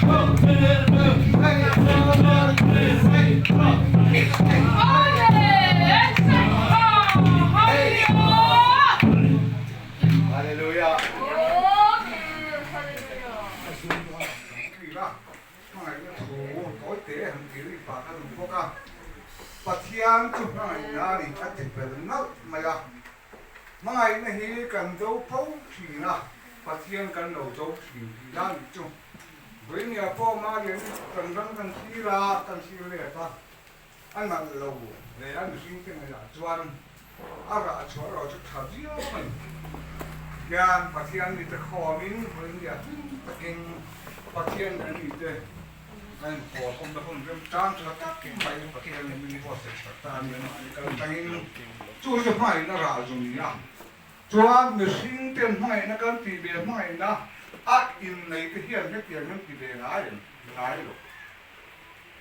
Hallelujah. Hmangaihna thu tawi te han ti rih pah ka duh bawk a, Pathian chu hmangaihna a ni a ti pel nalh mai a, hmangaihna hi kan do fo thin a, Pathian kan lo do thin tih dan chu Vawinia pawh Marian kan ram kan thlir a, kan thlir let a, a nalh lo leh a mihring te ngaihah chuan a rah chhuah erawh chu tha viau a ni. Tihian Pathian mite khawmin Vawinia hlim takin Pathian kan mite a inpawl awmna hun rem tan tha tak mai Pathian in min buatsaih sak ta a ni a, mahni kal tangin chu chu hmangaihna rah zu ni a. Chuan mihring ten hmangaihna kan tih ve hmangaihna a innei te hian hetiang hian ti ve ngai em? Ngai lo.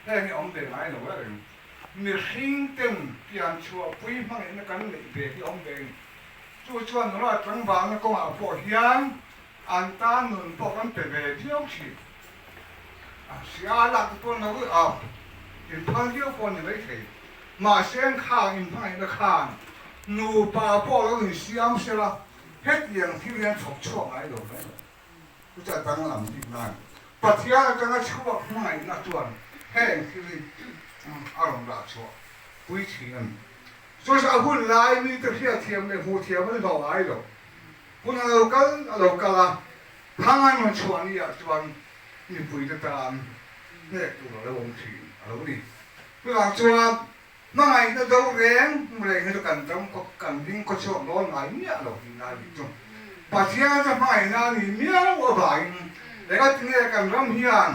Heng hi awm ve ngai lo e reng. Mihring ten pian chhuahpui hmangaihna kan neih ve hi awm ve a ni. Chu chuan nula tlangvalna kawngah pawh hian an tan nun pawh kan pe ve viau thin. A hria lak te pawn lo a inphal viau pawh a ni maithei. Mahse an khang inhmangaihna khan nupa pawh lo insiam sela hetiang thil hian chhawp chhuak ngai lo mai lo. Chu chuan danglam bik nan Pathian atanga chhuak hmangaihna chuan heng thil hi a rawn rah chhuah pui thin a ni. Chu chu a hun lai mite hriatthiam leh hmuhthiam an hlawh ngai lo. Hun a lo kal a lo kal a, thang an rawn chhuah ni ah chuan mipuite tan hnek tur a lo awm thin a lo ni. Chuvang chuan hmangaihna do reng reng hi chu kan ram khaw kan ding khaw chhuak dawn ngai miah lo tih lai nih chu Pathian chu hmangaihna a nih miau avangin engatinge kan ram hian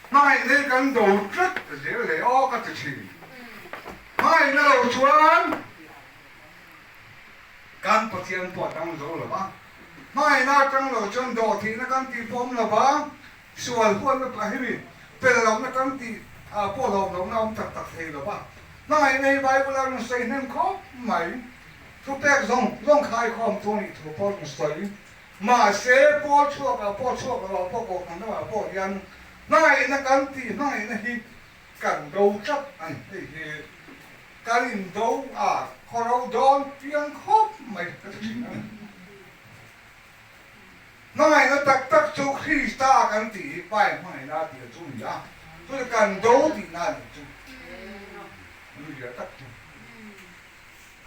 hmangaihna hi kan do tlat zel le aw ka ti thin. Hmangaihna lo chuan Kan Pathian pawh a tang zo lo va, hmangaihna atang lo chuan dawhthihna kan tih pawh awm lo va, sual huatna pah hi mi pel lohna kan tih pawh hlawm lohna awm tak tak thei lo va. Hmangaihna hi Bible a rawn sawi hnem khawp mai. Thupek zawng zawng khaikhawm chu a nih thu pawh a rawn sawi. Mahse, pawl chhuakah pawh chhuak lovah pawh kohhran lamah pawh hian hmangaihna kan tih hmangaihna hi kan do tlat a ni. Hei hi Kan indo a khawro dawn piang khawp mai ka ti thin a ni. Hmangaihna tak tak chu Krista kan tih hi Pai hmangaihna a tir chu a ni a, chu chu kan do tihna a nih chu. An zia tak chu.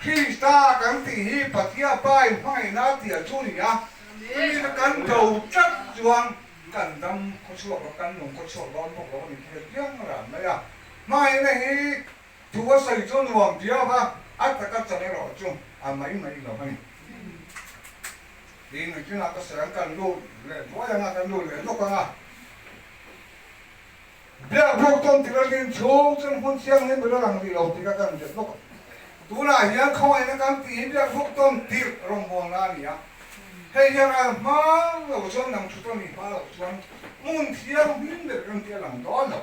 Krista kan tih hi Pathia Pai hmangaihna a tir chu a ni a, chumi chu kan do tlat chuan kan dam khawchhuak lo, kan nung khawchhuak dawn bawk lo a ni thei piang ran mai a. Hmangaihna hi Thu a sawi chu nuam viau va, a taka chan erawh chu a mai mai lo a ni. Tiin nichina ka sawi ang, kan lut leh duai ang a, kan lut leh lawk ang a. Biak buk tawn tir a rin chhung chuan hmun thianghlim ber a lang rih lo tih kha kan hriat lawk ang. Tunah hian khawngaihna kan tih hi biak buk tawn tirh rawngbawlna a ni a. Hei hian ral hma lo chuan nang thu tawn i hma loh chuan hmun thianghlim ber kan tih a lang dawn lo.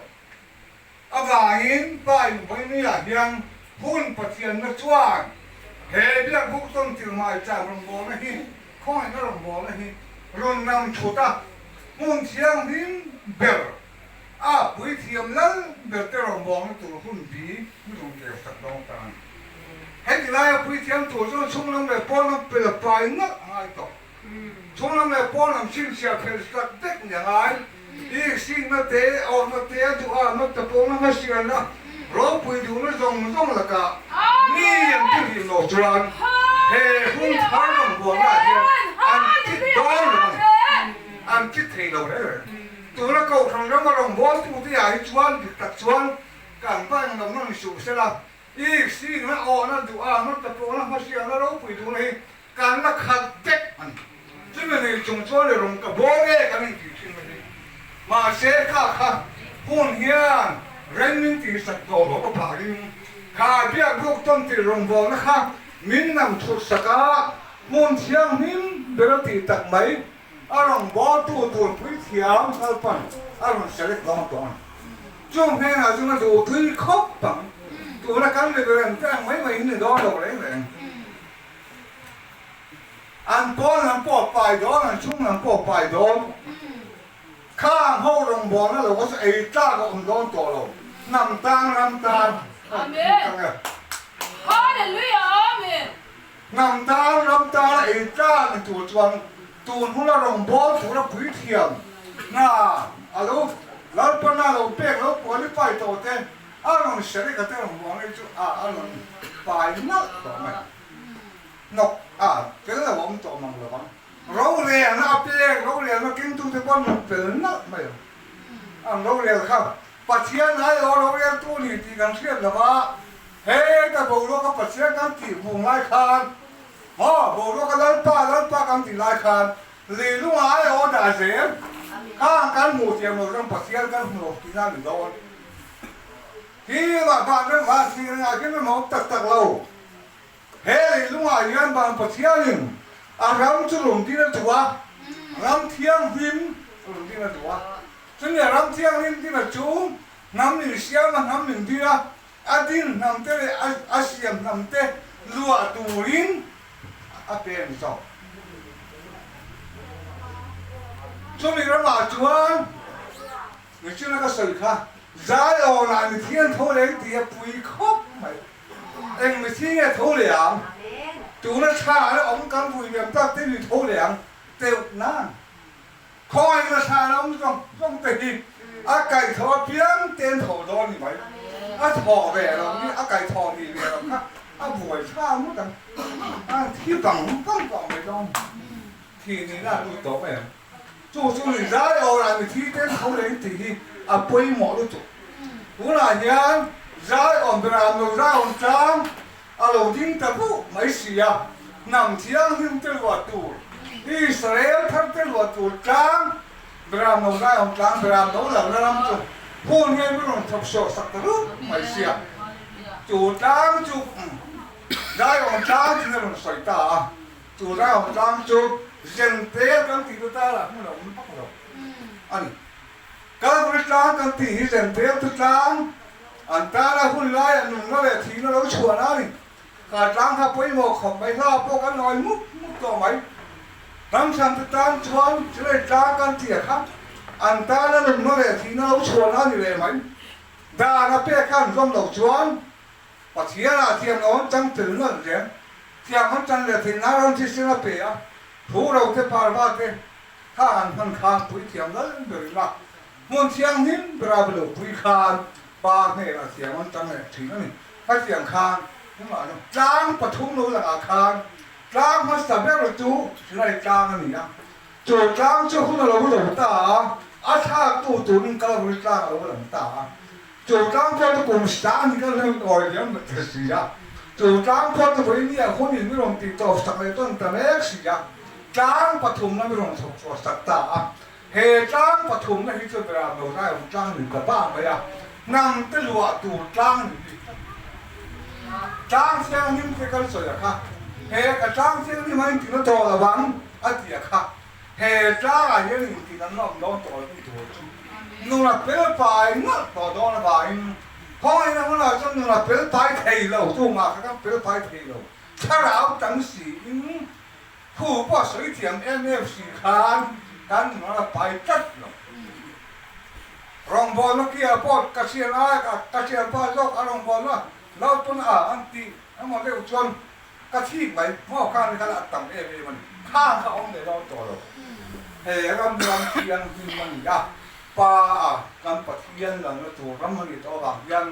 Avangin Pa Invawinuiah hian hun Pathianna chuan he biakbuk tawn tir hmaichang rawngbawlna hi, khawngaihna rawngbawlna hi rawn nam thut a, hmun thianghlim ber a puithiam lal ber te rawngbawlna tur hun bi min rawn keu sak dawn ta a ni. Heti laia puithiam tur chuan chhunglam leh pawnlam pel a pai nalh a ngai tawh. Chhunglam leh pawnlam chhinchhiah phelh sak vek ni a ngai. I singna te, awhna te, a duha na te pawhna hmasialna ropui duhna zawng zawng lakah mi an ti rih lo chuan he hun thar rawngbawlna ah hian an ti dawn lo a ni. An ti thei lo reng reng. Tuna Kohhran rama rawngbawltute ah hi chuan dik tak chuan kan bank lohna ni suh sela, i singna, awhna, duha na te pawhna hmasialna ropui duhna hi Kan la khat vek a ni. Chumi nei chung chuan i rawn ka bawr e kan intih thin mai hi. Mahse kha kha hun hian reng min tihsak tawh loh avangin kha biak buk tawn tih rawngbawlna kha min nam thut sak a, hmun thianghlim ber a tih tak mai a rawngbawltu tur puithiam Lalpan a rawn select dawn tawh a ni. Chung hnenah chuan a duh tui khawp ang. Tuna kan Reverend te ang mai mai in ni dawn lo reng reng. An pawn lam pawh a pai dawn, an chhung lam pawh a pai dawn. Khang ho rawngbawlna lo kha chu ei tlak a awm dawn tawh lo. Hnam tan ram tan Hnam tan ram tan a ei tlak ni tur chuan tun huna rawngbâwl tura puithiam hna a lo Lalpana lo pek lo qualify tawh te a rawn hre te rawn vuang hi chu a a rawn pai nalh tawh mai. Hnawk a tel lo a awm tawh mang lo vang. Rorelna a pek, rorelna kengtute pawh an rawn pel nalh mai ang. An rorel kha Pathian aiawh roreltu ni tih kan hriat lo va, heta boruaka Pathian kan tih vung lai khan, maw boruaka Lalpa, Lalpa kan tih lai khan leilunga aiawh dah zel khan kan hmuh thiam lo chuan Pathian kan hmu lo tihna a ni dawn. Hi vah reng vah thih rengah khian kan awm tak tak lo. He leilungah hian Van Pathianin a ram chu rawn din a duh a, ram thianghlim rawn din a duh a. Chumi a ram thianghlim din a chu hnam min siam a, hnam min din a, a din hnam te leh a siam hnam te luah turin a pe a ni zawk. Chumi ramah chuan Michina ka sawi kha Zion-ah mi thian tho leng tih a pui khawp mai. Eng mithi nge tho leh ang? Tuna thla a la awm kan vui liam tak te mi tho leh ang teuh nan. Khawngaihna thla a la awm zawng zawng te hi a kaih tho apiang te an tho dawn ni mai. A thaw ve lo ni, a kaih thaw ni ve lo kha a buai tha ngawt ang. A thi bang bang tawh mai dawn. Thi nihna a lut tawh mai ang. Chu chu ni zai awrah mithi ten tho leh tih hi a pawimawh lutuk. Tunah hian zai awm ber lo zai awm tlang a lo ding ta buh mai si a, hnam thianghlim te luah tur, Israel thar te luah tur tlang ber lo zai awm tlang ber lo lalna ram chu hun hian min rawn thawk sawh sak ta rup mai si a. Chu tlang chu zai awm tlang chin a rawn sawi ta a. Chu rau tlang chu Zentel kan tih chu tar ah hmun a awm vak lo a ni. Kalvari tlang kan tih hi Zentel chu tlang an tar a hun lai ah nunna leh thihna lo chhuah na a ni. Kha tlang kha pawimawh khawp mai hla pawh kan nawi mup mup tawh mai. Ramhran te tan chuan Chilei tlang kan tih a kha an tan a nunna leh thihna lo chhuah na a ni leh mai. Dan a pek kha an zawm loh chuan Pathian ah thiam lo an chang tel nalh zel. Thiam an chan leh theih nan ram thisen a pe a, thu ro te parva te kha an hman khan pui thiam lal ber ila, hmun thianghlim bera be lo pui khan pa hnenah thiam an chang leh thin a ni. Khatiang khan hmangah chuan tlang pathum lo langah khan tlang hmasa ber chu Sinai tlang a ni a, chu tlang chu hun a lo zo ta a, a thlaktu turin Kalvari tlang a lo lang ta a. Chu tlang pawh chu kum sang ka hleuh tawi diam ta si a, chu tlang pawh chu vawi nia hun in mi rawn tih tawp sak leh tawn ta mek si a, tlang pathumna mi rawn chhawk chhuah sak ta a, he tlang pathumna hi chu Beram lo zai awm tlang ni ta ba mai a, hnam te luah tur tlang ni bik tlat. Tlang thianghlim te kan sawi a kha, he ka tlang thianghlim a inti na tawh lo ang a ti a kha, He tlangah hian intin an awm dawn tawh lo tur chu nuna pel pai nalh tawh dawn avangin khawngaihna hunah chuan nuna pel pai thei lo chungah kha kan pel pai thei lo. Thlarau tam siin thu pawh a sawi thiam em em si khan kan nuna la pai tlat lo. Rawngbawlna kia pawh ka thian ai ka thianpa zawk a rawngbawlna naupang a an tih emaw deuh chuan Ka thik mai, maw khan kha la tam em em a ni. Kha kha awm leh dawn tawh lo. He ram ram thianghlim a ni a, Pa a kan Pathian lalna tur ram a ni tawh avang hian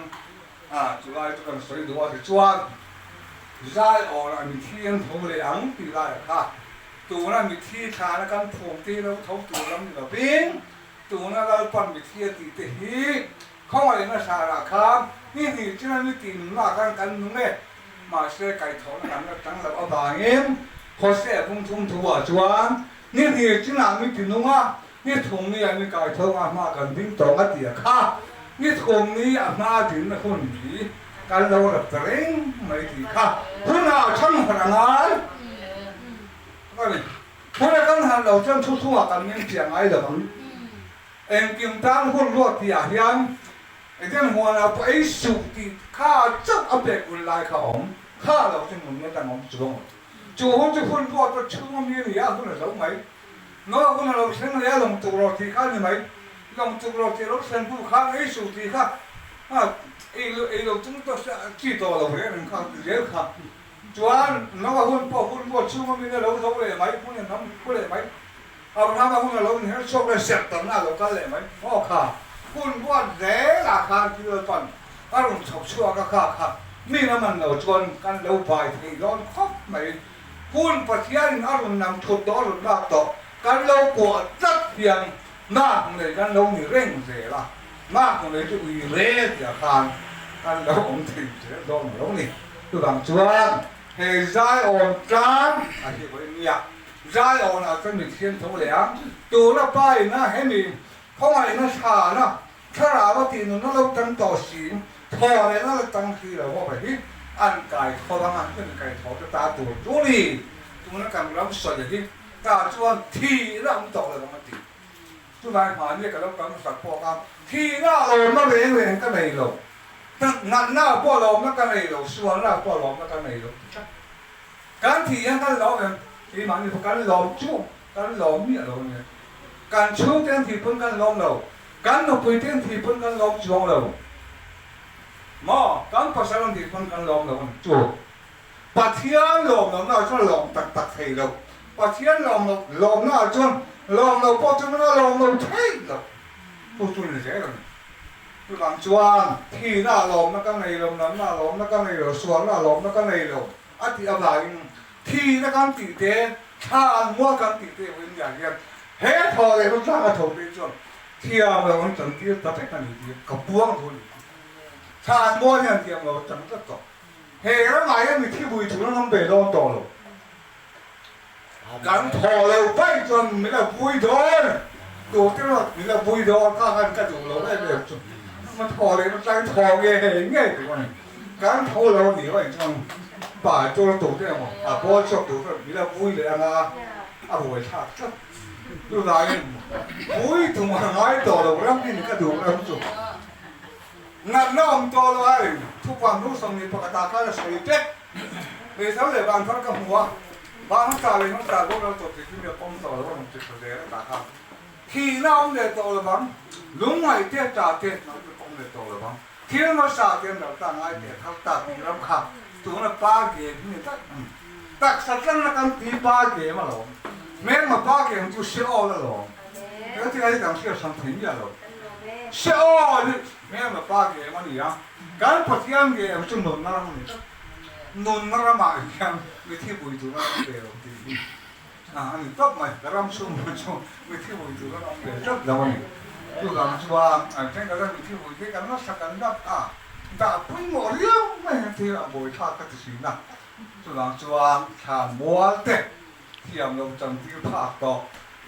chulai chu kan sawi duh a tichuan Zaiawrah mithian tho leh ang tih laiah kha tuna mithi thlana kan phum te lo tho tur lam ni lovin tuna Lalpan mithi a tih te hi Khawngaihna sarah khan ni hnih china ni tih nunna khan kan nung e. Mahse kaihthawhna kan la tang loh avangin Hosea bung thum thuah chuan ni hnih chinah mi ti nung a, ni thum ni ah mi kaithawng a hma kan ding tawng a ti a kha. Ni thum ni a hma dinna hun hi kan lo rap ta reng mai tih kha hunah chhang harh a ngai a ni. Huna kan harh lo chuan thu thungah kan meng chiah ngai lo ang. Engkim tan hun ruat tihah hian Eden huanah pawh ei suh tih kha chauh a pek hun lai kha a awm. Kha lo chu nunna dang awm chuang lo. Chu hun chu hun ruat a chhung a mi a ni a, hun a zo mai. Noah hun a lo thleng leh a lawng tur rawh tih kha a ni mai. Lawng chuk lo tih lo thlen hnu khan ei suh tih kha ei ei lo chung tawh se chi tawh lo reng reng kha ti zel kha. Chuan Noah hun pawh hun buat chhunga min a lo zo leh mai, hun a nam khu leh mai. Abrahama hun a lo inher chhuak leh serh tamna a lo kal leh mai. Aw kha hun buat zelah khan thil Lalpan a rawn chhawp chhuak a kha kha min a man lo chuan kan lo bai thei dawn khawp mai. Hun Pathianin a rawn nam thut tawh a rawn lak tawh kan lo kuah tlat hian Nak nei kan lo ni reng zel a, nak nei chu ui re tia khan kan lo awm thei zel dawn a lo ni. Chuvang chuan hei Zion tlang a hi vawi nia, Zion ah chuan mithiam tho leh ang, tuna pa ina hemi khawngaihna thlana thlarau a tih nunna lo tang tawh si, thaw lehna la tang si lo ho hi an kai tho ang a, chumi kai tho te ta tur chu ni, tuna kan ram sawi hi. Tah chuan thihna awm tawh lo ang a ti. Chulai hmahni ka lo kal hmasak pawh kha thihna a lawmna reng reng ka nei lo, natna pawh a lawmna ka nei lo, sualna pawh a lawmna ka nei lo ti tlat. Kan thih hian kan lawm em? Keimahni pawh kan lawm chu kan lawm miah lo a nia. Kan chhungte an thih pawn kan lawm lo, kan nupuite an thih pawn kan lawm chuang lo. Maw? Kan pasal an thih pawn kan lawm lo a ni chu. Pathian lawm lohna ah chuan lawm tak tak thei lo. Pathian lawm loh lawmna ah chuan lawm lo pawh chu a lawm lo thei lo. Chu chu ni zel a ni. Chuvang chuan thihna ah lawmna ka nei lo, natna ah lawmna ka nei lo, sualna ah lawmna ka nei lo a tih avangin thihna kan tih te, thla an mual kan tih te erawh India hian he thaw leh rawtlang a tho te chuan thiam lo an chantir ta vek a ni tih ka puang duh a ni. Thla an mual hian thiam lo a chang tlat tawh. He ramah hian mithi vui tur an awm ve dawn tawh lo. Kan thaw lo paih chuan min la vui dawn, tute erawh min la vui dawn kha khan ka duh lo em em chu. Ma thaw leh na tlai thaw nge hei ngei tur a ni. Kan thaw lo ni erawh chuan pa tur tute emaw a bawl chhuak tur chuan min la vui leh anga a buai thlak tlat. Chuvangin vui tum a ngai tawh lo ram hi ni ka duh ram chu. Natna awm tawh lo ai, thupuan hnu 21 ah khan a sawi tek. Leizo leh van thar ka hmu a, van hmasa lei hmasa boral tawh tih chu mi a pawm tawh lo a rawn ti tha zel a tah khan. Thihna awm leh tawh lo vang, lungngaih te ta te hnam mi pawm leh tawh lo vang. Thil hmasa te an lo ta ngai teh thar ta tih ram kha tuna pa game hi ni daih a ni. Taksa tlanna kan ti pa game alawm, hmelma pa game chu Sheol alawm. He thil hi kan hriat hran thei miah lo. Sheol hi hmelma pa game a ni a, kan Pathian game chu nunna ram a ni tlat. Nunna ramah hian mithi vui tur a ram ve lo tih hi a ni tawp mai. Ka ram chhung pawh chu mithi vui tur a ram ve tlat lo a ni. Chuvang chuan an thenkhat chuan mithi vui te kan nasa kan dap a, dah pawimawh riau mai hian thil a buaithlak ka ti thin a. Chuvang chuan thlan mual te thiam lo chantir phak tawh.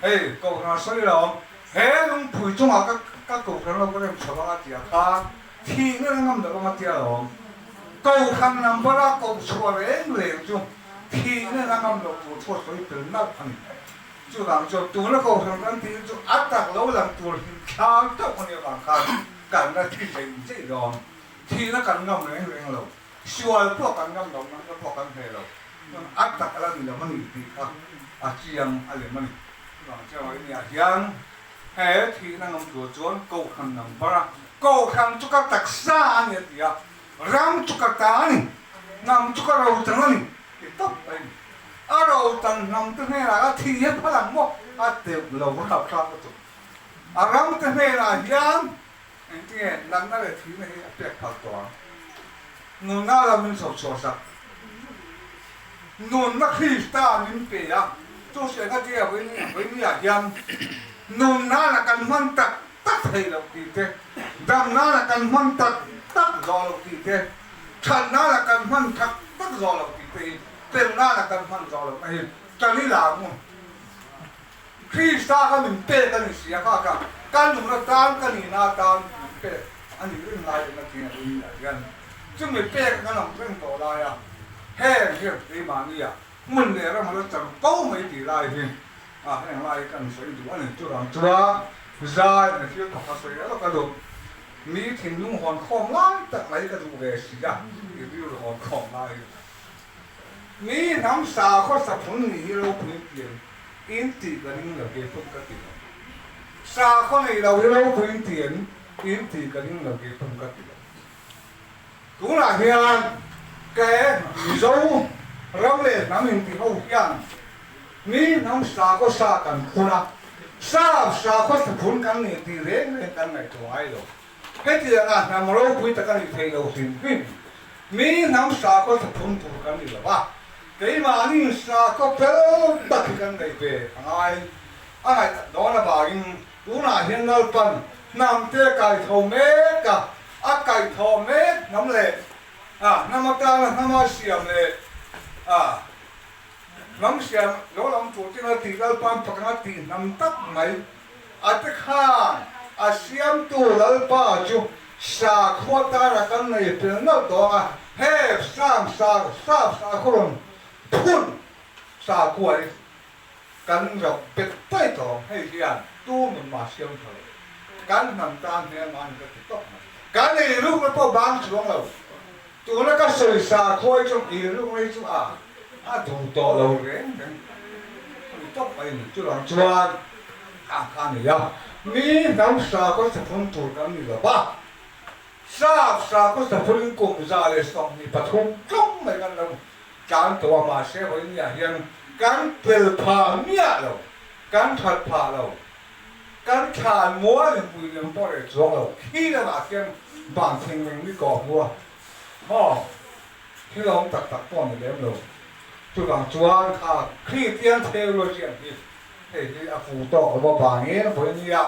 Hei Kohhran sawi lo awm, he lungpui chungah ka ka Kohhran lo ka rem chho anga tia khan thihna la ngam loh anga tia lo awm. Kohhran number a koh chhuah reng reng chu thihna la ngam loh tur thu a sawi tel nalh a ni. Chuvang chuan tuna Kohhran kan tih chu a tak lo lang tur hlim thlang teuh a nih avang khan kan la thi zei zei dawn. Thihna kan ngam reng reng lo. Sual pawh kan ngam lo, natna pawh kan hle lo. Chuan a tak ala ni lo a ni tih kha a chiang a lem a ni. Chuvang chiang lo iniah hian he thihna ngam tur chuan Kohhran number a, Kohhran chu ka taksa a ni a ti a, ram chu ka ta a ni, hnam chu ka rochang a ni ti tawp mai a ni. A rochang hnam te hnenah a thih hian phal ang maw? A teuh lo a hlauh thlak lutuk. A ram te hnenah hian Engtinge natna leh thihna hi a pek phal tawh ang? Nunna lam min chho chhuah sak. Nunna Krista min pe a, chu hriatna te a vawinia hian nunna la kan hman tak tak thei loh tih te, damna la kan hman tak tak zawh loh tih te, thatna la kan hman tak tak zawh loh tih te hi pelna la kan hman zawh lohna hi kan i la ang u. Krista kha min pek a ni si a, kha kha ka nun atan ka nihna atan min pek a nih reng lai eng a ti a ni ah hian chumi pek a kan awm reng tawh lai a, heng hi keimahni ah hmun leh ram a la chang fo mai tih lai hi ah heng lai hi kan sawi duh a ni. Chuvang chuan zai na thil pakhat sawi leh lawk a duh, mi thinlung hawn khawm lai tak mai ka duh ve si a, i rilru hawn khawm lai hi. Mi hnam sakhaw saphun nih hi ropui pian in tih ka ring lo, kei pawh ka ti lo. Sakhaw nei lo hi ropui in ti em? In ti ka ring lo tih pawn ka ti lo. Tunah hian ke Mizo ram leh hnam inti ho hian mi hnam sakhaw sa kan phun a, sap sakhaw saphun kan nih tih reng reng kan ngaihtuah ngai lo. Hetianga hnam ropui tak a nih theih lo hrim hrim. Mi hnam sakhaw saphun tur kan ni lo a, keimahni sakhaw fel tak hi kan neih ve a ngai. A ngaih dawn avangin tunah hian Lalpan hnamte kaitho mek a, a kaitho mek hnam leh a hnam atana hnama siam leh a hnam siam lo lam tur ten a tih Lalpan pakanga tih hnam tak mai a te khan a siamtu Lalpa chu sakhua tara kan nei pel nalh tawng a, he sam sa sap sakhua rawn phun sakhua hi Kan rauh bet daih tawh ang, hei hian tu nun mah siam tha lo. Kan hnam tan hmel mah ni ka ti tawp mai. Kan eirukna pawh bang chuang lo. Tuna ka sawi sa khawi chu eirukna hi chu a a duh tawh lo reng reng a ni tawp mai ni. Chuvang chuan kha kha a ni a, mi hnam sakhaw saphun tur kan ni lo va, sap sakhaw saphunin kum 123 tlawng mai kan lo Tlan tawh a, mahse vawinia hian kan pel phah miah lo, kan that phah lo, kan thlan mual in pui lem pawh reh chuang lo, khi lamah khian ban thing reng mi kawh hmu a, maw thil awm tak tak pawh ni lem lo, chuvang chuan kha Kristian theologian hi hei hi a fu tawk lo avangin vawinia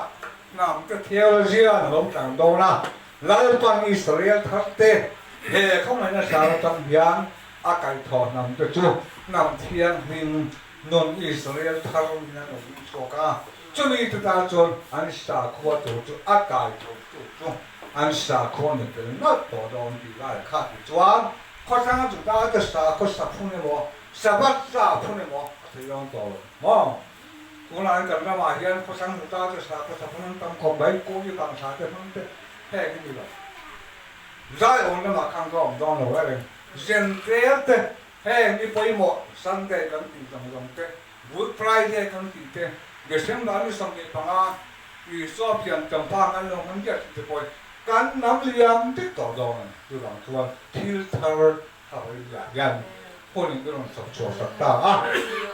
hnam te theologian a lo tlan dawn a, Lalpan Israel thar te he khawngaihna sar atang hian a kaihthawh hnam te chu hnam thianghlim nun Israel thar in an awm chhuak a, chumi te tan chuan an sakhua tur chu a kaitho tu chu an sakhua ni tel nalh tawh dawn tih lai kha ti chuan khawthlang Juda te sakhaw saphun emaw Sabbath saphun emaw a thei dawn tawh lo maw? Tunlai kan ramah hian khawthlang Juda te sakhaw saphun an tam khawp mai, Kawng i kang thla te hmang te heng hi ni lo. Zaiawn lamah khan ka awm dawn lo reng. Zentel te heng i pawimawh Sunday kan tih zawng zawng te, Good Friday kan tih te, December ni 25 Isua pian champha kan lo hman diak tih te pawh hi kan hnam liam dik tawh dawn a ni. Chuvang chuan thil thar a hawi zia hian hun in rawn chawp chhuah sak ta a,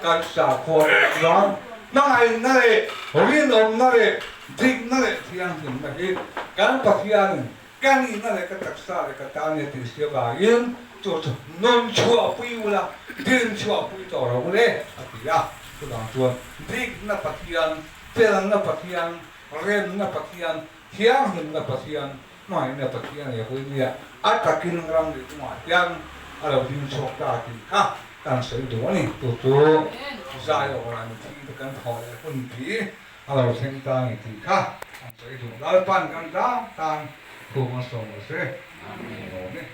kan sakhua te chuan hmangaihna leh rinawmna leh dikna leh thianghlimna hi kan Pathianin ka nihna leh ka taksa leh ka tan nia tih si avangin chu chu nun chhuahpui ula, din chhuahpui tawh rawh ule a ti a. Chuvang chuan dikna Pathian, felna Pathian, remna Pathian, thianghlimna Pathian, Hmangaihna Pathian leh Huinia a takin ram leh chungah hian a lo ding chhuak ta tih kha kan sawi duh a ni. Chu chu Zaiawra ni thi te kan thawh leh hun pi a lo thleng ta a ni tih kha kan sawi duh. Lalpan kan tan tan thu kan sawm rawh se. Amen.